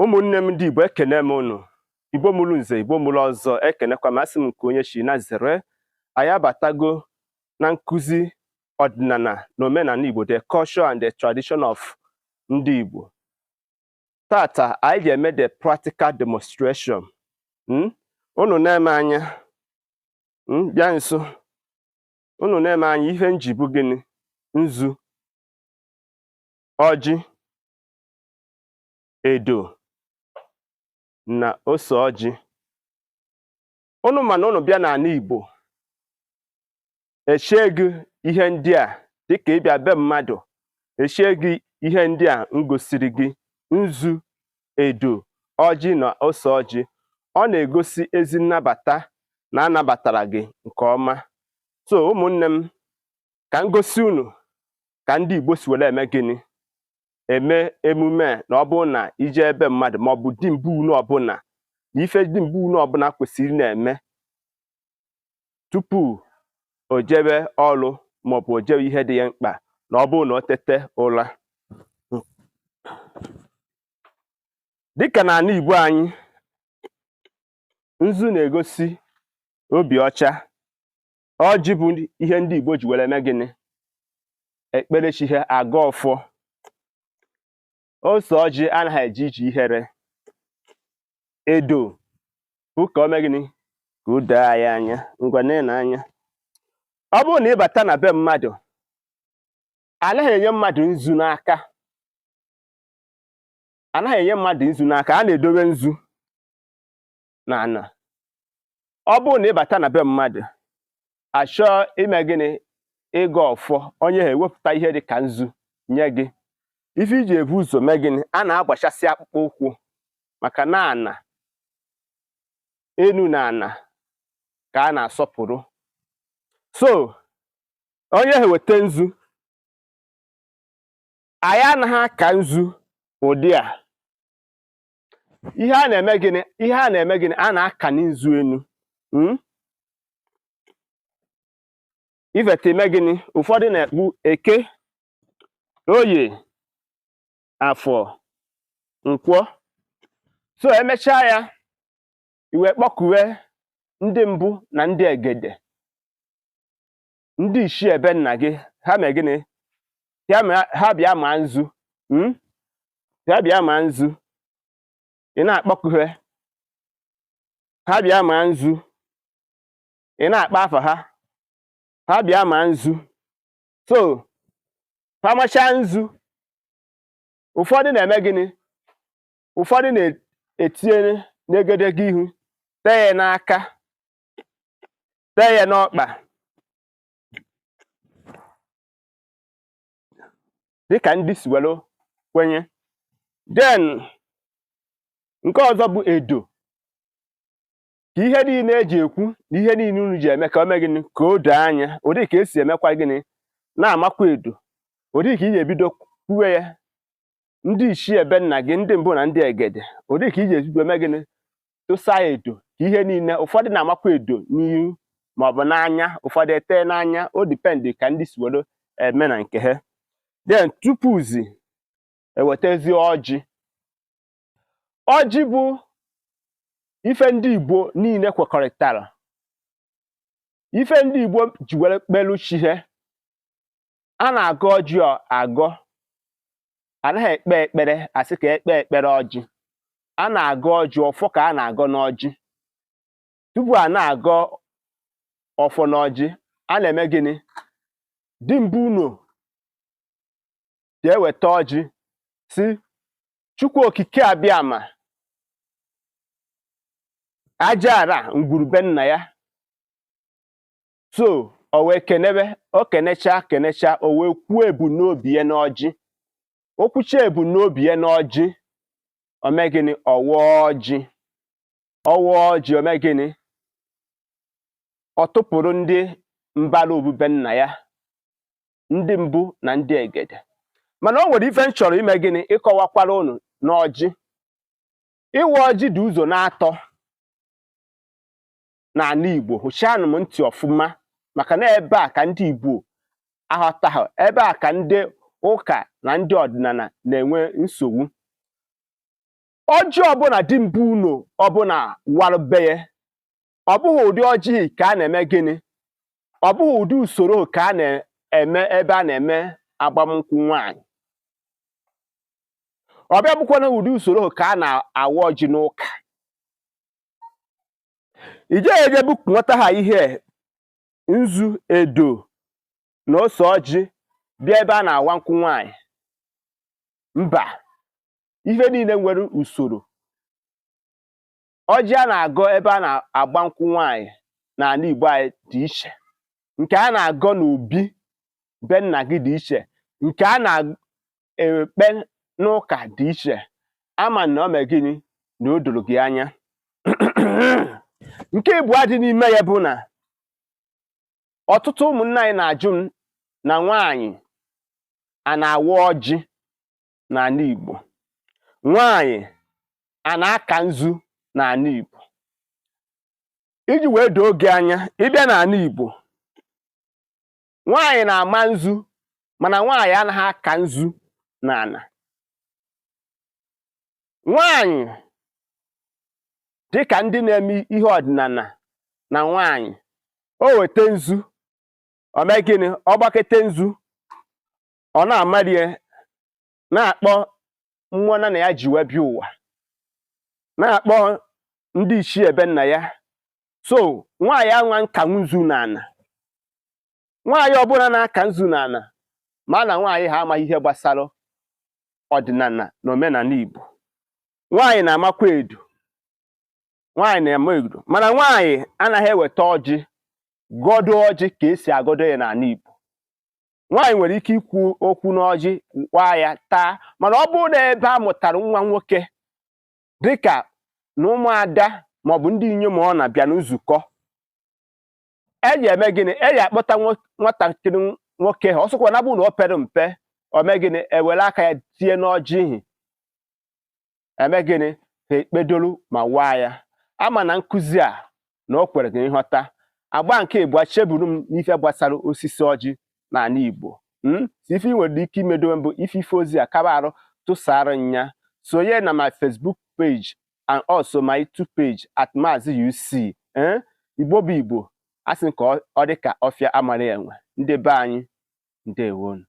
Ụmụnne m ndị Igbo, ekene m unu. Igbo mụrụ nze, Igbo mụrụ ọzọ, ekenekwa m. Asị m nke onye chi na zere. Anyị abatago na nkụzi ọdịnala na omenala Igbo, the culture and the tradition of ndị Igbo. Tata anyị ga-eme the practical demonstration. Unu na-eme anya, bịa nso. Unu na-eme anya, ihe nji bụ gịnị? Nzu, ọjị, edo na ose ọjị. Unu ma na unu bịa n'ala Igbo, echie gị ihe ndị a, dịka ịbịa be mmadụ, echie gị ihe ndị a m gosiri gị: nzu, edo, ọjị na ose ọjị. Ọ na-egosi ezi nnabata na anabatara gị nke ọma. So ụmụnne m, ka m gosi unu ka ndị Igbo si were eme gịnị, eme emume a. Na ọ bụrụ na ije ebe mmadụ maọbụ dimgbe unu ọbụla, na ife dimgbe unu ọbụla kwesịrị na-eme tupu o jebe ọrụ maọbụ o jebe ihe dị ya mkpa, na ọ bụrụ na o tete ụra, dịka n'ala Igbo anyị, nzu na-egosi obi ọcha. Ọjị bụ ihe ndị Igbo ji were eme gịnị? Ekpere chi ha, agọ ọfọ. Ose ọjị anaghị eje ije ihere. Edo bụ ka o mee gịnị? Ka o doo anyị anya. Ngwa, nee anya. Ọ bụrụ na ị bata na be mmadụ, anaghị enye mmadụ nzu n'aka, anaghị enye mmadụ nzu n'aka. A na-edobe nzu n'ala. Ọ bụrụ na ị bata na be mmadụ, achọọ ime gịnị? Ịgọ ọfọ, onye ha ewepụta ihe dị ka nzu nye gị. Ife iji ebu ụzọ mee gịnị? A na-agbachasị akpụkpọ ụkwụ, maka na ana enu na ana ka a na-asọpụrụ. So onye ha weta nzu, anyị anaghị aka nzu ụdị a. Ihe a na-eme gịnị? Ihe a na-eme gịnị? A na-akani nzu enu. Ifete eme gịnị? Ụfọdụ na-ekpu Eke, Oye, Afọ, Nkwọ. So emechaa ya, iwe kpọkuwe ndị mbụ na ndị egede, ndị ichie ebe nna gị. Ha mee gịnị? Ha bịa maa nzu. Ha bịa maa nzu. Ị na-akpọkuwe ha bịa maa nzu, ị na-akpa afa ha, ha bịa maa nzu. So ha machaa nzu, ụfọdụ na-eme gịnị? Ụfọdụ na-etinye n'egedege ihu, tee ya n'aka, tee ya n'ọkpa, dịka ndị si were kwenye. Then nke ọzọ bụ edo, ka ihe niile eji ekwu na ihe niile unu ji eme ka o mee gịnị? Ka o doo anya. Ụdị ka esi emekwa gịnị? Na-amakwa edo, ụdị ka ị ga-ebido kwuwe ya, ndị ichie ebe nna gị, ndị mbụ na ndị egede, ụdị ka ị ga-ebido eme gịnị? Tụsa edo, ka ihe niile. Ụfọdụ na-amakwa edo n'ihu maọbụ n'anya, ụfọdụ etee n'anya. O depend ka ndị si were eme na nke ha. Then tupuzi ewetazi ọjị. Ọjị bụ ife ndị Igbo niile kwekọrịtara, ife ndị Igbo ji were kpelu chi ha. A na-agọ ọjị agọ, anaghị ekpe ekpere asị ka ekpe ekpere ọjị. A na-agọ ọjị, ọfọ ka a na-agọ n'ọjị. Tupu a na-agọ ọfọ n'ọjị, a na-eme gịnị? Dimgbe unu ga-eweta ọjị, si Chukwu Okike Abịama, aja ara ngwurube nna ya. So o wee kenebe, o kenecha kenecha, o wee kwuo ebumnobi ya n'ọjị. O kwucha ebumnobi ya n'ọjị, o mee gịnị? Ọwa ọjị. Ọwa ọjị, o mee gịnị? Ọ tụpụrụ ndị mbara obube nna ya, ndị mbụ na ndị egede. Mana o nwere ife m chọrọ ime gịnị? Ịkọwakwara unu n'ọjị. Ịwa ọjị dị ụzọ na-atọ n'ala Igbo. Hụchanụ m ntị ọfụma, maka na ebe a ka ndị Igbo aghọtaghị, ebe a ka ndị ụka na ndị ọdịnala na-enwe nsogbu. Ọjị ọbụla dị mbụ unu ọbụla warụ be ya, ọ bụghị ụdị ọjị ka a na-eme gịnị, ọ bụghị ụdị usoro ka a na-eme ebe a na-eme agbamnkwụ nwaanyị. Ọ bịa bụkwana ụdị usoro ka a na-awa ọjị n'ụka. Ije eje bupụnata ha ihe nzu, edo na ose ọjị bịa ebe a na-awa nkwụ nwaanyị. Mba, ife niile nwere usoro. Ọjị a na-agọ ebe a na-agba nkwụ nwaanyị n'ala Igbo anyị dị iche, nke a na-agọ n'obi be nna gị dị iche, nke a na-ekpe n'ụka dị iche. Ama na o mee gịnị na o doro gị anya. Nke ịbụọ dị n'ime ya bụ na ọtụtụ ụmụnne anyị na-ajụ m na nwaanyị a na-awa ọjị n'ala Igbo, nwaanyị a na-aka nzu n'ala Igbo. Iji wee doo gị anya, ịbịa n'ala Igbo, nwaanyị na-ama nzu, mana nwaanyị anaghị aka nzu n'ala. Nwaanyị dịka ndị na-eme ihe ọdịnala na nwaanyị, o weta nzu, o mee gịnị, ọ gbakete nzu, ọ na-amarie, na-akpọ mmụọ na na ya ji wee bịa ụwa, na-akpọ ndị ichie ebe nna ya. So nwaanyị anwa nka nzu n'ala, nwaanyị ọbụla na-aka nzu n'ala, ma na nwaanyị ha amaghị ihe gbasara ọdịnala na omenala Igbo. Nwaanyị na-amakwa edo, nwaanyị na-ama edo, mana nwaanyị anaghị eweta ọjị gọdo ọjị ka esi agọdo ya n'ala Igbo. Nwaanyị nwere ike ikwu okwu n'ọjị, waa ya taa, mana ọ bụrụ na ebe a mụtara nwa nwoke dịka na ụmụada maọbụ ndị inyom ọ na-abịa na nzukọ, eji eme gịnị, eji akpọta nwatakịrị nwoke ha, ọsọkwa na bụ na o pere mpe, o mee gịnị, ewere aka ya tinye n'ọjị ihi, eme gịnị, ha ekpedolu ma waa ya. Ama na nkụzi a na o kwere gị nghọta. Agba nke ịbụọ cheburu m n'ife gbasara osisi ọjị n'ala Igbo. Ife ị nwere ike imedowe mbụ ife ife ozi a kaba arụ tụsara nya, sonye na my Facebook page and also my YouTube page at Maazị UC. Igbo bụ Igbo, a sị ka ọ dị ka ọfịa amara enwe. Ndị be anyị, ndewonu.